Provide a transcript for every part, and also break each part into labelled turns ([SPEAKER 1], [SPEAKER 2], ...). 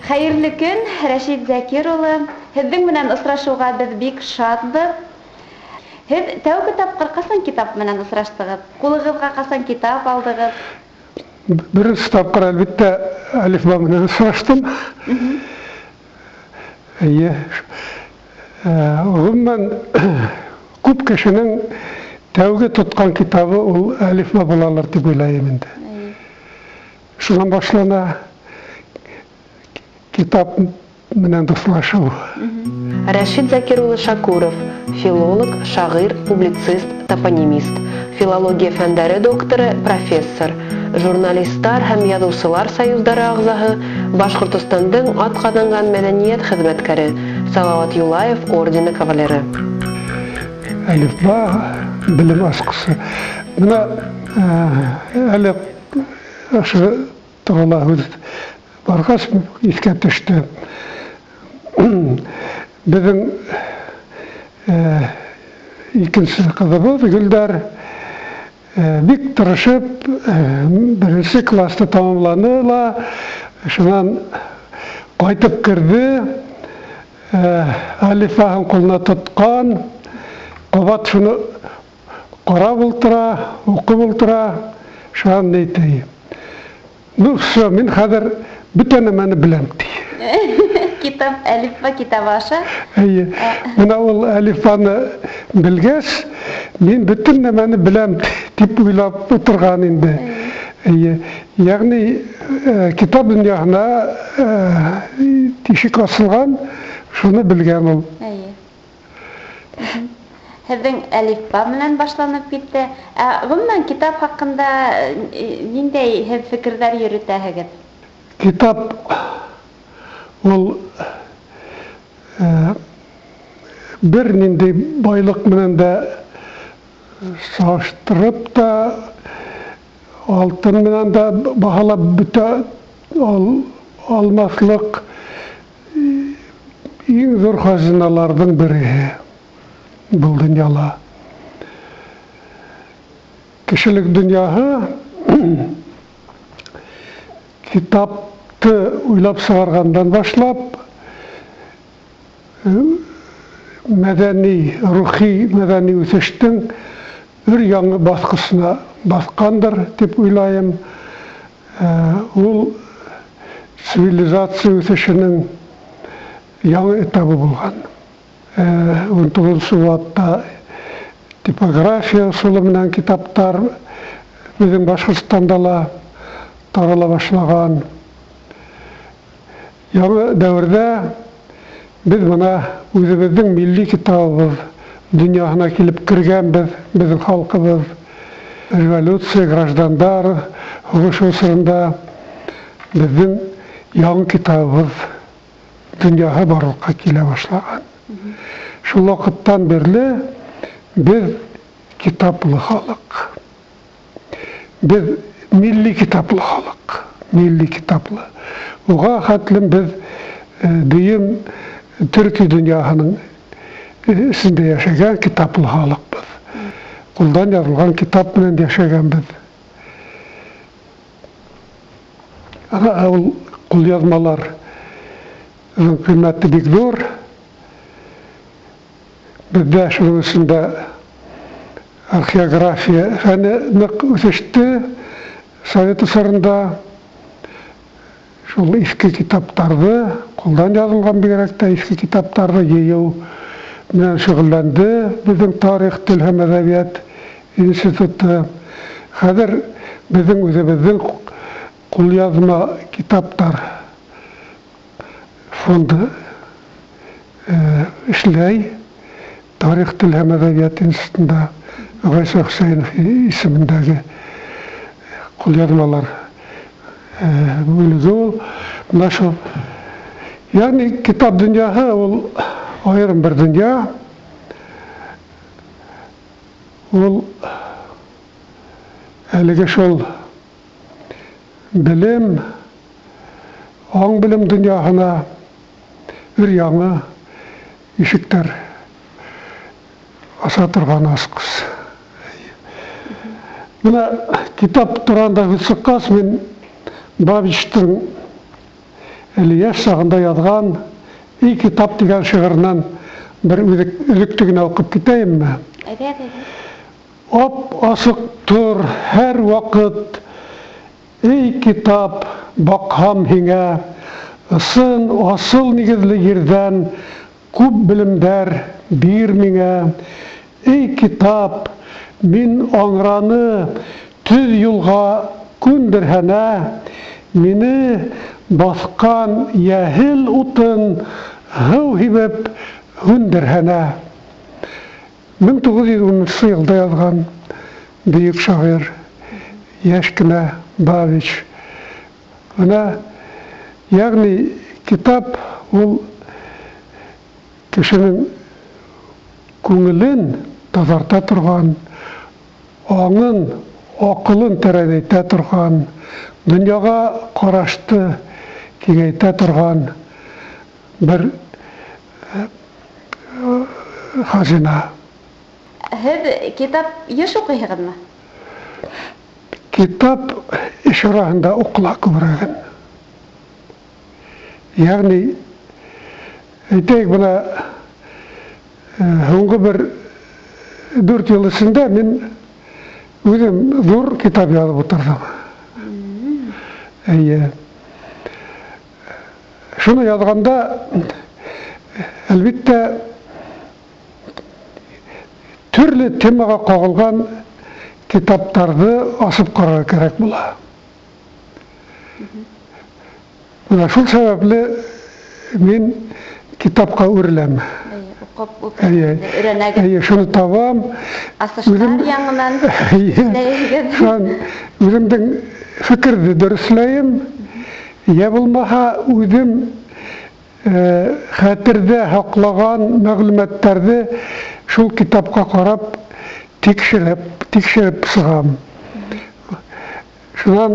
[SPEAKER 1] Хәйерле көн, Рәшит Закир улы. Һеҙҙең менән осрашыуға беҙ бик шатбыҙ. Һеҙ тәүге тапҡыр ҡасан китап менән осраштығыҙ? Ҡулығыҙға ҡасан китап алдығыҙ?
[SPEAKER 2] Беренсе тапҡыр, әлбиттә, әлифба менән осраштым. Эйе. Ғөмүмән, күп кешенең тәүге тотҡан китабы ул әлифба булалыр тип уйлайым инде. Шунан башлана китап менән дуҫлашыу.
[SPEAKER 3] Рәшит Закир улы Шакуров, филолог, шағир, публицист, топонимист, филология фәндәре докторы, профессор, журналистар һәм яҙыусылар союздары ағзаһы, Башҡортостандың атҡаҙанған мәҙәниәт хеҙмәткәре, Салауат Юлаев ордены кавалеры.
[SPEAKER 2] Әлифба белем асҡысы. Бына әле ошо турала һүҙ барғас иҫкә төштө. Беҙҙең икенсе ҡыҙыбыҙ Гөлдәр бик тырышып беренсе класты тамамланы ла, шунан ҡайтып керҙе, әлифбаһын ҡулына тотҡан, ҡабат шуны ҡарап ултыра, уҡып ултыра, шунан ни ти? Ну все, мин хәҙер бөтә нәмәне беләм, ти.
[SPEAKER 1] Китап, әлифба китабы аша?
[SPEAKER 2] Эйе. Бына ул әлифбаны белгәс, мин бөтөн нәмәне беләм тип уйлап ултырған инде. Эйе. Йәғни китап донъяһына тишек асылған, шуны белгән ул.
[SPEAKER 1] Эйе. Һеҙҙең әлифба менән башланып китте. Ә ғөмүмән китап хаҡында ниндәй һеҙ фекерҙәр йөрөтәһегеҙ?
[SPEAKER 2] Китап ул бер ниндәй байлыҡ менән дә сағыштырып та, алтын менән дә баһалап бөтә алмаҫлыҡ иң ҙур хазиналарҙың береһе был донъяла. Кешелек донъяһы китапты уйлап сығарғандан башлап мәҙәни, рухи мәҙәни үҫештең бер яңы баҫҡысына баҫҡандыр тип уйлайым. Ул цивилизация үҫешенең яңы этабы булған. 19-нсо быуатта типография ысулы менән китаптар беҙҙең Башҡортостанда ла тарала башлаған. Яңы дәүерҙә беҙ бына үҙебеҙҙең милли китабыбыҙ донъяһына килеп кергәнбеҙ, беҙҙең халҡыбыҙ революция, граждандар һуғышы осоронда беҙҙең яңы китабыбыҙ донъяһы барлыҡҡа килә башлаған. Шул ваҡыттан бирле беҙ китаплы халыҡ. Беҙ милли китаплы халыҡ, милли китаплы. Уға хәтлем беҙ дөйөм төрки донъяһының эсендә йәшәгән китаплы халыҡбыҙ. Ҡулдан яҙылған китап менән йәшәгәнбеҙ. Ана ул ҡулъяҙмалар ҡиммәте бик ҙур. Беҙҙә шуның өсөн дә археография фәне ныҡ үҫеште совет осоронда. Шул иҫке китаптарҙы, ҡулдан яҙылған бигерәк тә иҫке китаптарҙы йыйыу менән шөғөлләнде беҙҙең тарих, тел һәм әҙәбиәт институты. Хәҙер беҙҙең үҙебеҙҙең ҡулъяҙма китаптар фонды эшләй. Тарих, тел һәм әҙәбиәт институтында Ғайса Хөсәйенов исемендәге ҡулъяҙмалар бүлеге ул. Бына шул, йәғни китап донъяһы ул айырым бер донъя. Ул әлеге шул белем, аң-белем донъяһына бер яңы ишектәр аса торған асҡыс. Бына китап туранда һүҙ сыҡҡас, мин Бабичтың әле йәш сағында яҙған «Эй, китап» тигән шиғырынан бер өҙөктө генә уҡып китәйемме?
[SPEAKER 1] Әйҙә, әйҙә.
[SPEAKER 2] Ап-асыҡ тор һәр ваҡыт, эй, китап, баҡһам һиңә, ысын, асыл нигеҙле ерҙән күп белемдәр бир миңә. Эй, китап, мин аңраны төҙ юлға күндерһәнә, мине баҫҡан йәһел утын һыу һибеп һүндерһәнә. 1910 йылда яҙған бөйөк шағир йәш кенә Бабич. Бына, йәғни китап ул кешенең күңелен таҙарта торған, аңын, аҡылын тәрәнәйтә торған, донъяға ҡарашты киңәйтә торған бер хазина.
[SPEAKER 1] Һеҙ китап йыш уҡыйһығыҙмы?
[SPEAKER 2] Китап эш араһында уҡыла күберәген. Йәғни, әйтәйек, бына һуңғы бер 4 йыл эсендә мин үҙем ҙур китап яҙып ултырҙым. Эйе. Шуны яҙғанда, әлбиттә, төрлө темаға ҡағылған китаптарҙы асып ҡарарға кәрәк була. Бына шул сәбәпле мин китапҡа үреләм.
[SPEAKER 1] Уҡып, өйрәнәгеҙ.
[SPEAKER 2] Эйе, шуны табам.
[SPEAKER 1] Асыштар яңынан эшләйһегеҙ.
[SPEAKER 2] Шунан үҙемдең фекерҙе дөрөҫләйем. Йә булмаһа, үҙем хәтерҙә һаҡлаған мәғлүмәттәрҙе шул китапҡа ҡарап тикшереп сығам. Шунан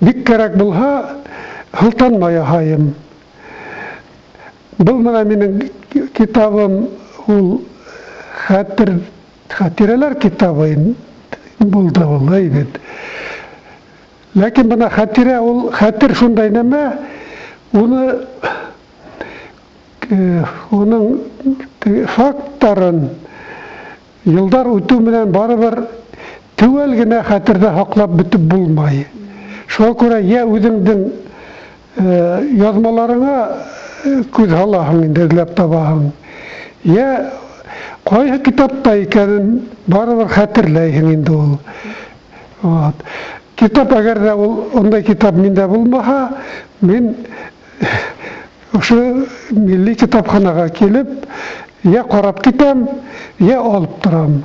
[SPEAKER 2] бик кәрәк булһа, һылтанма яһайым. Был менән минең китабым ул хәтирәләр китабы булды ул, әйбәт. Ләкин бына хәтирә ул, хәтер шундай нәмә, уның факттарын йылдар үтеү менән барыбер теүәл генә хәтерҙә һаҡлап бөтөп булмай. Шуға күрә йә үҙеңдең яҙмаларыңа күҙ һалаһың инде, эҙләп табаһың, йә ҡайһы китапта икәнен барыбер хәтерләйһең инде ул. Вот. Китап, әгәр ҙә ул ундай китап миндә булмаһа, мин ошо милли китапханаға килеп, йә ҡарап китәм, йә алып торам.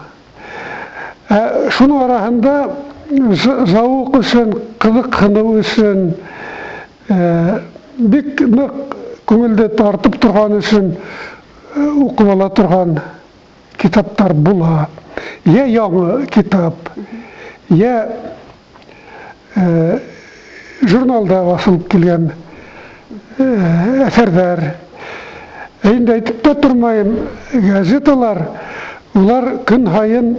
[SPEAKER 2] Ә шуның араһында зауыҡ өсөн, ҡыҙыҡһыныу өсөн, бик ныҡ күңелде тартып торған өсөн уҡып ала торған китаптар була. Йә яңы китап, йә журналда баҫылып килгән әҫәрҙәр. Инде әйтеп тә тормайым, газеталар, улар көн һайын,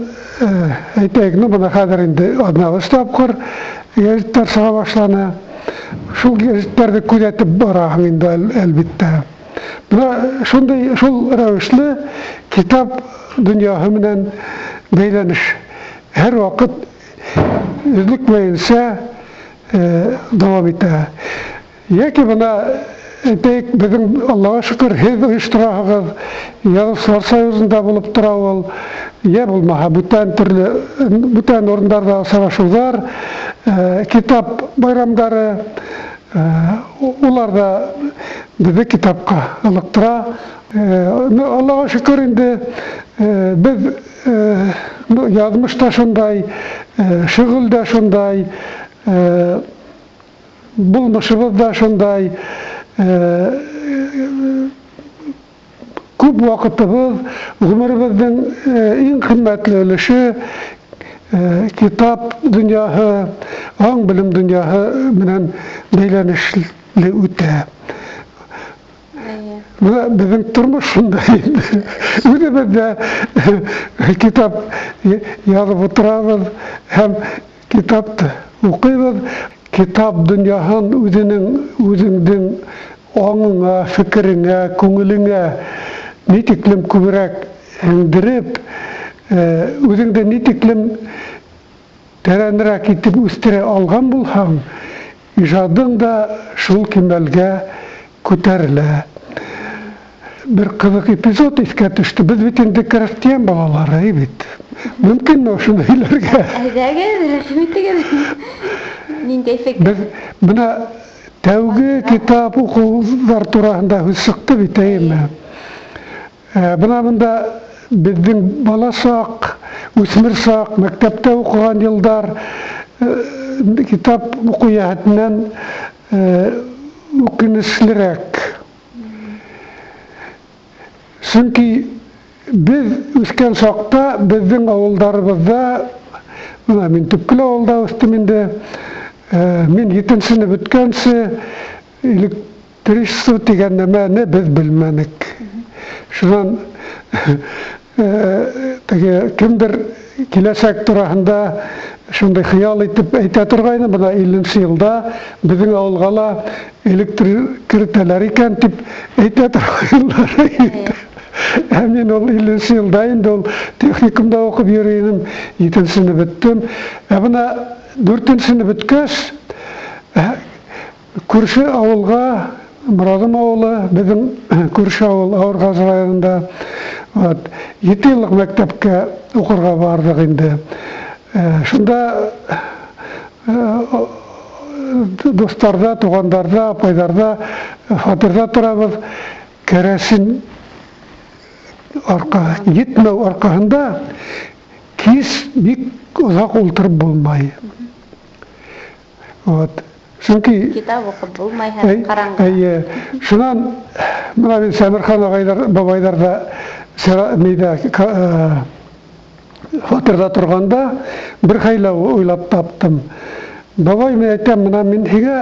[SPEAKER 2] әйтәйек, ну, бына хәҙер инде аҙналыш тапҡыр гәзиттәр сыға башланы. Шул гәзиттәрҙе күҙәтеп бараһың инде, әлбиттә. Бына шундай, шул рәүешле китап донъяһы менән бәйләнеш һәр ваҡыт өҙлөкмәйенсә дауам итә. Йәки бына әйтәйек, беҙҙең, Аллаға шөкөр, һеҙ ойоштораһығыҙ, Яҙыусылар союзында булып тора ул, йә булмаһа бүтән төрлө, бүтән урындарҙа осрашыуҙар, китап байрамдары, улар ҙа беҙҙе китапҡа ылыҡтыра. Аллаға шөкөр инде, беҙ, яҙмыш та шундай, шөғөл дә шундай, булмышыбыҙ ҙа шундай, күп ваҡытыбыҙ, ғүмеребеҙҙең иң ҡиммәтле өлөшө китап донъяһы, аң-белем донъяһы менән бәйләнешле үтә. Бына беҙҙең тормош шундай инде. Үҙебеҙ ҙә китап яҙып ултырабыҙ һәм китапты уҡыйбыҙ. Китап донъяһын үҙенең үҙеңдең аңыңа, фекереңә, күңелеңә ни тиклем күберәк һеңдереп, үҙеңде ни тиклем тәрәнерәк итеп үҫтерә алған булһаң, ижадың да шул кимәлгә күтәрелә. Бер ҡыҙыҡ эпизод иҫкә төштө. Беҙ бит инде крәҫтиән балалары, әй бит. Мөмкинме ошоно һөйләргә?
[SPEAKER 1] Әйҙәгеҙ, рәхим итегеҙ. Ниндәй фекер?
[SPEAKER 2] Беҙ бына тәүге китап уҡыуҙар тураһында һүҙ сыҡты бит, әйеме? Бына бында беҙҙең бала саҡ, үҫмер саҡ, мәктәптә уҡыған йылдар китап уҡыу йәһәтенән үкенеслерәк. Сөнки беҙ үҫкән саҡта беҙҙең ауылдарыбыҙҙа, бына мин төпкөл ауылда үҫтем инде, мин етенсене бөткәнсе электричество тигән нәмәне беҙ белмәнек. Шунан теге кемдер киләсәк тураһында шундай хыял итеп әйтә торғайны, бына илленсе йылда беҙҙең ауылға ла электр керетәләр икән тип әйтә торғайнылар. Ә мин ул илленсе йылда инде ул техникумда уҡып йөрөй инем, етенсене бөттөм. Ә бына дүртенсене бөткәс, күрше ауылға, Мораҙым ауылы, беҙҙең күрше ауыл Ауырғазы районында, вот, ете йыллыҡ мәктәпкә уҡырға барҙыҡ инде. Шунда дуҫтарҙа, туғандарҙа, апайҙарҙа фатирҙа торабыҙ. Кәрәсен арҡа, етмәү арҡаһында кис бик оҙаҡ ултырып булмай. Вот. Сөнки
[SPEAKER 1] китап уҡып булмай һәм ҡараңғы.
[SPEAKER 2] Эйе. Шунан бына мин Сәмерхан ағайҙар, бабайҙарҙа нейҙә, фатирҙа торғанда бер хәйлә уйлап таптым. Бабай, мин әйтәм, бына мин һиңә,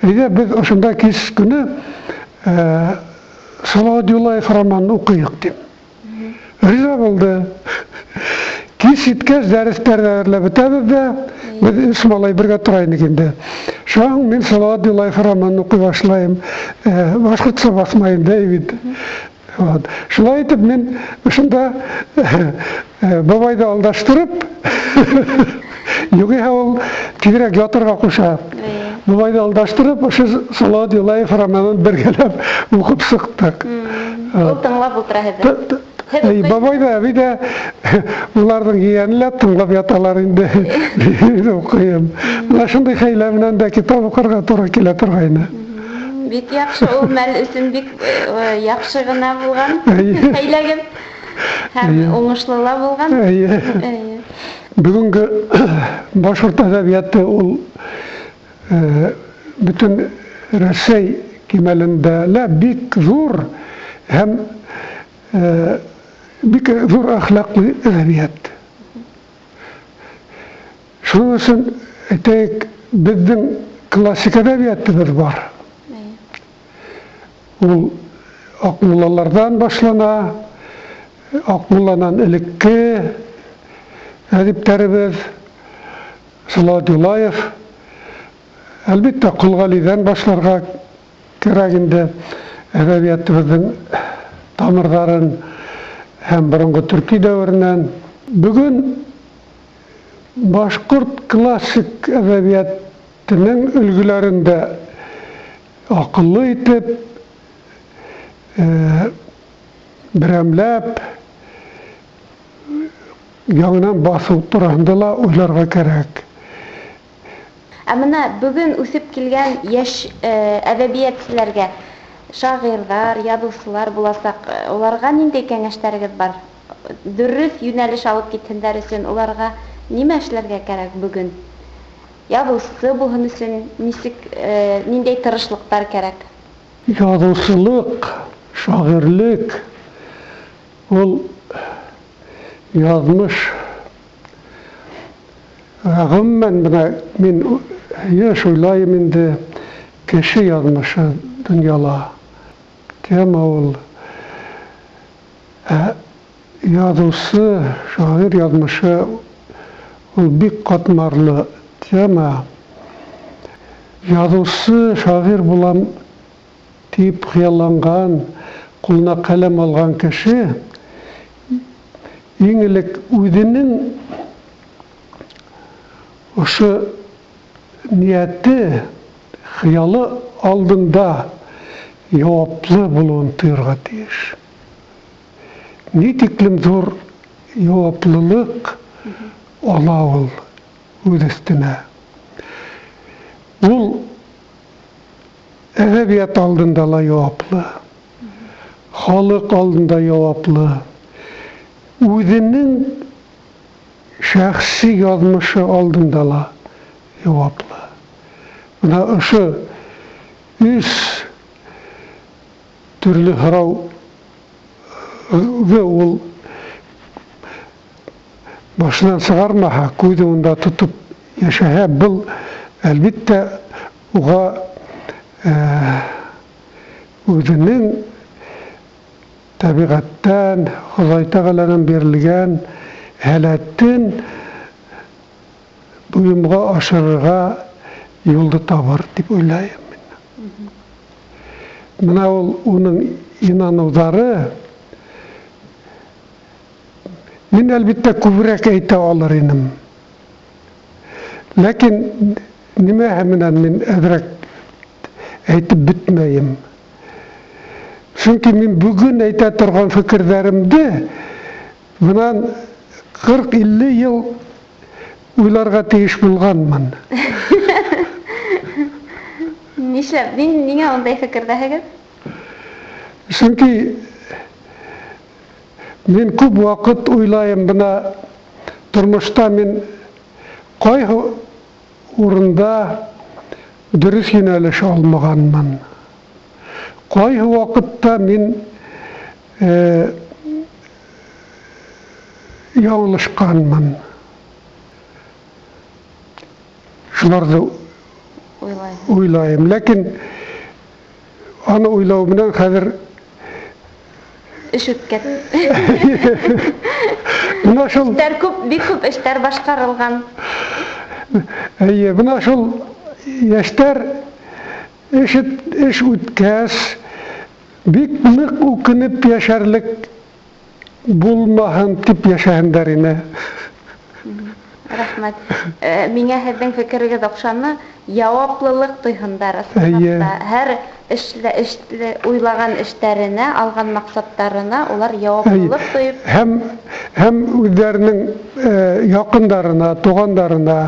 [SPEAKER 2] әйҙә беҙ ошонда кис көнө Салауат Юлаев романын уҡыйыҡ тим. Риза булды. Кис еткәс дәрестәрҙе әҙерләп бөтәбеҙ ҙә, беҙ өс малай бергә тора инек инде. Шунан мин Салауат Юлаев романын уҡый башлайым. Башҡортса баҫмай инде, әй бит. Вот. Шулай итеп мин ошонда бабайҙы алдаштырып, юғиһә ул тиҙерәк ятырға ҡуша. Бабайҙы алдаштырып, ошо Салауат Юлаев романын бергәләп уҡып сыҡтыҡ.
[SPEAKER 1] Ул тыңлап ултыра һеҙҙе. Һеҙ уҡыйһығыҙ?
[SPEAKER 2] Бабай ҙа, әбей ҙә, уларҙың ейәне лә тыңлап яталар инде. Мин уҡыйым. Бына шундай хәйлә менән дә китап уҡырға тура килә торғайны.
[SPEAKER 1] Бик яҡшы, ул мәл өсөн бик яҡшы ғына булған хәйләгеҙ һәм уңышлы ла булған.
[SPEAKER 2] Бөгөнгө башҡорт әҙәбиәте ул бөтөн Рәсәй кимәлендә лә бик ҙур һәм бик ҙур әхлаҡлы әҙәбиәт. Шуның өсөн, әйтәйек, беҙҙең классик әҙәбиәтебеҙ бар. Ул Аҡмуллаларҙан башлана, Аҡмулланан элекке әҙиптәребеҙ, Салауат Юлаев, әлбиттә, Ҡолғәлиҙән башларға кәрәк инде әҙәбиәтебеҙҙең тамырҙарын һәм боронғо төрки дәүеренән. Бөгөн башҡорт классик әҙәбиәтенең өлгөләрен дә аҡыллы итеп, берәмләп, яңынан баҫыу тураһында ла уйларға кәрәк.
[SPEAKER 1] Ә бына бөгөн үҫеп килгән йәш әҙәбиәтселәргә, шағирҙар, яҙыусылар буласаҡ, уларға ниндәй кәңәштәрегеҙ бар? Дөрөҫ йүнәлеш алып китһендәр өсөн уларға нимә эшләргә кәрәк бөгөн? Яҙыусы булһын өсөн нисек, ниндәй тырышлыҡтар кәрәк?
[SPEAKER 2] Яҙыусылыҡ, шағирлек ул яҙмыш. Ғөмүмән, бына мин йыш уйлайым инде, кеше яҙмышы донъяла. Тема ул. Ә яҙыусы, шағир яҙмышы ул бик ҡатмарлы тема. Яҙыусы, шағир булам тип хыялланған, ҡулына ҡәләм алған кеше иң элек үҙенең ошо ниәте, хыялы алдында яуаплы булыуын тойорға тейеш. Ни тиклем ҙур яуаплылыҡ ала ул үҙ өҫтөнә. Ул әҙәбиәт алдында ла яуаплы, халыҡ алдында яуаплы, үҙенең шәхси яҙмышы алдында ла яуаплы. Бына ошо өс төрлө һорауҙы ул башынан сығармаһа, күҙе унда тотоп йәшәһә, был әлбиттә уға үҙенең тәбиғәттән, Хоҙай Тәғәләнән бирелгән һәләтен буйымға ашырырға юлды табыр тип уйлайым мин. Бына ул уның инаныуҙары. Мин әлбиттә күберәк әйтә алыр инем. Ләкин нимәһе менән мин әҙерәк әйтеп бөтмәйем. Сөнки мин бөгөн әйтә торған фекерҙәремде бынан 40-50 йыл уйларға тейеш булғанмын.
[SPEAKER 1] Нишләп? Ниңә ундай фекерҙәһегеҙ?
[SPEAKER 2] Сөнки мин күп ваҡыт уйлайым, бына тормошта мин ҡайһы урында дөрөҫ йүнәлеш алмағанмын. Ҡайһы ваҡытта мин яңылышҡанмын. Шуларҙы уйлайым. Ләкин аны уйлау менән хәҙер
[SPEAKER 1] эш үткән.
[SPEAKER 2] Бына шул
[SPEAKER 1] эштәр күп, бик күп эштәр башҡарылған.
[SPEAKER 2] Эйе, бына шул йәштәр эш үткәс, бик ныҡ үкенеп йәшәрлек булмаһын тип йәшәһендәр ине.
[SPEAKER 1] Рәхмәт. Миңә һеҙҙең фекерегеҙ оҡшаны. Яуаплылыҡ тойһондар ысынлап та. Һәр уйлаған эштәренә, алған маҡсаттарына улар яуаплылыҡ тойоп.
[SPEAKER 2] Һәм үҙҙәренең яҡындарына, туғандарына,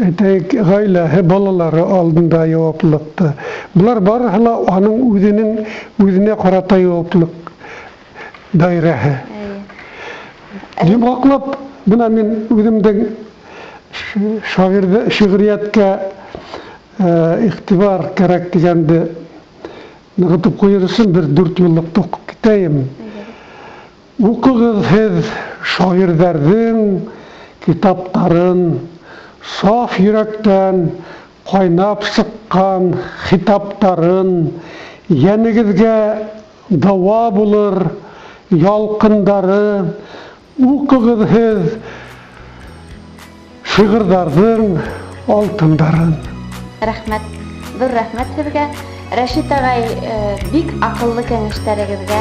[SPEAKER 2] әйтәйек, ғаиләһе, балалары алдында яуаплылыҡты. Былар барыһы ла аның үҙенә ҡарата яуаплылыҡ даирәһе. Йомғаҡлап, бына мин үҙемдең шиғриәткә иғтибар кәрәк тигәнде нығытып ҡуйыр өсөн бер 4 юллыҡты уҡып китәйем. Уҡығыҙ һеҙ шағирҙәрҙең китаптарын, саф йөрәктән ҡайнап сыҡҡан хитаптарын, йәнегеҙгә дауа булыр ялҡындары. Уҡығыҙ һеҙ шиғырҙарҙың алтындарын.
[SPEAKER 1] Рәхмәт, ҙур рәхмәт һеҙгә. Рәшит ағай, бик аҡыллы кәңәштәрегеҙгә.